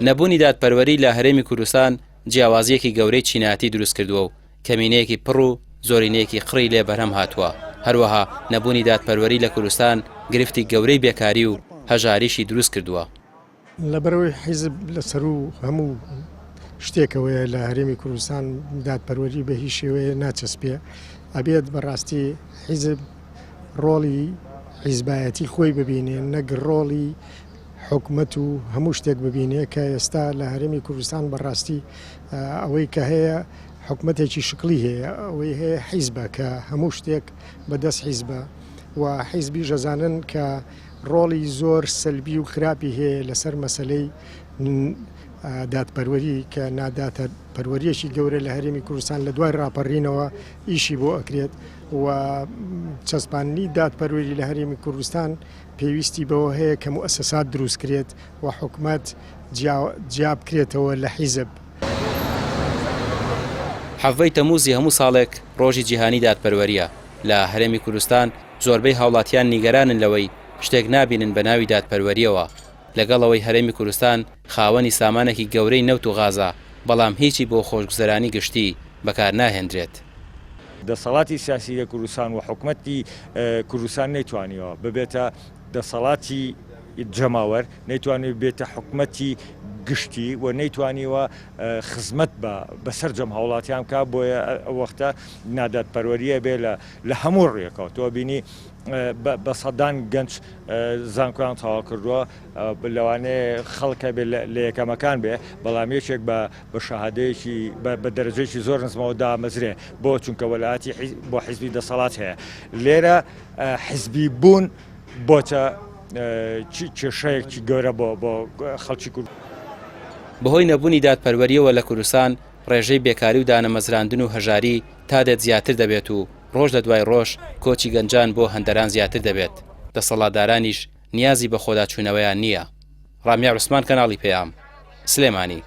نەبوونی دادپەروەری لە هەرێمی کوردستان جیاوازییەکی گەورەی چینایەتی دروستکردووە و کەمینەیەکی پڕ و زۆرینەیەکی قڕی لێ بەرهەم هاتووە، هەروەها نەبوونی دادپەروەری لە کوردستان گرفتی گەورەی بێکاری و هەژاریشی دروست کردووە. لەبەرئەوەی حیزب لە سەروو هەموو شتێکەوەیە لە هەرێمی کوردستان دادپەروەری بە هیچ شێوەیە ناچەسپێ، ئەبێت بەڕاستی حیزب ڕۆڵی حیزبایەتی خۆی ببینێ نەک ڕۆڵی حکومەت و هەموو شتێک ببینێ کە ئێستا لە هەرێمی کوردستان بەڕاستی ئەوەی کە هەیە حکومەتێکی شکڵی هەیە ئەوەی هەیە حیزبە کە هەموو شتێک بەدەست حیزبە و حیزبی ژەزانن کە ڕۆڵی زۆر سەلبی و خراپی هەیە لەسەر مەسلەی دادپەروەری کە ناداتە پەروەریەکی گەورە لە هەرێمی کوردستان لە دوای ڕاپەڕینەوە ئیشی بۆ ئەکرێت و چەسپاندنی دادپەروەری لە هەرێمی کوردستان پێویستی بەوە هەیە کە موئەسەسات دروست کرێت و حکومەت جیا بکرێتەوە لە حیزب. حەڤەی تەمووزی هەموو ساڵێک ڕۆژی جیهانی دادپەروەرییە، لە هەرێمی کوردستان زۆربەی هاوڵاتیان نیگەرانن لەوەی شتێک نابینن بە ناوی دادپەروەرییەوە، لەگەڵ ئەوەی هەرێمی کوردستان خاوەنی سامانێکی گەورەی نەوت و غازە، بەڵام هیچی بۆ خۆشگوزەرانی گشتی بەکار ناهێندرێت. دەسەڵاتی سیاسی لە کوردستان و حکومەتی کوردستان نەیتوانیوە ببێتە دەسەڵاتی جەماوەر، نەیتوانیوە ببێتە حکومەتی گشتی و نەیتوانیوە خزمەت بە سەرجەم هاوڵاتیان بکات، بۆیە ئەو وەختە نادادپەروەرییە بێ لە هەموو ڕوویەکەوە. تۆ بینی بە سەدان گەنج زانکۆیان تەواو کردووە، لەوانەیە خەڵک هەبێ لە یەکەمەکان بێ، بەڵام یەکێک بە بە شەهادەیەکی بە دەرەجەیەکی زۆر نزمەوە دامەزرێ، بۆ؟ چونکە وەلایەتی بۆ حیزبی دەسەڵات هەیە. لێرە حیزبی بوون بۆتە کێشەیەکی گەورە بۆ بۆ خەڵکی کورد. بەهۆی نەبوونی دادپەروەرییەوە لە کوردستان ڕێژەی بێکاری و دانەمەزراندن و هەژاری تا دێت زیاتر دەبێت و ڕۆژ لە دوای ڕۆژ کۆچی گەنجان بۆ هەندەران زیاتر دەبێت، دەسەڵاتدارانیش نیازی بەخۆداچوونەوەیان نییە. ڕامیار عوسمان کەناڵی پەیام، سلێمانی.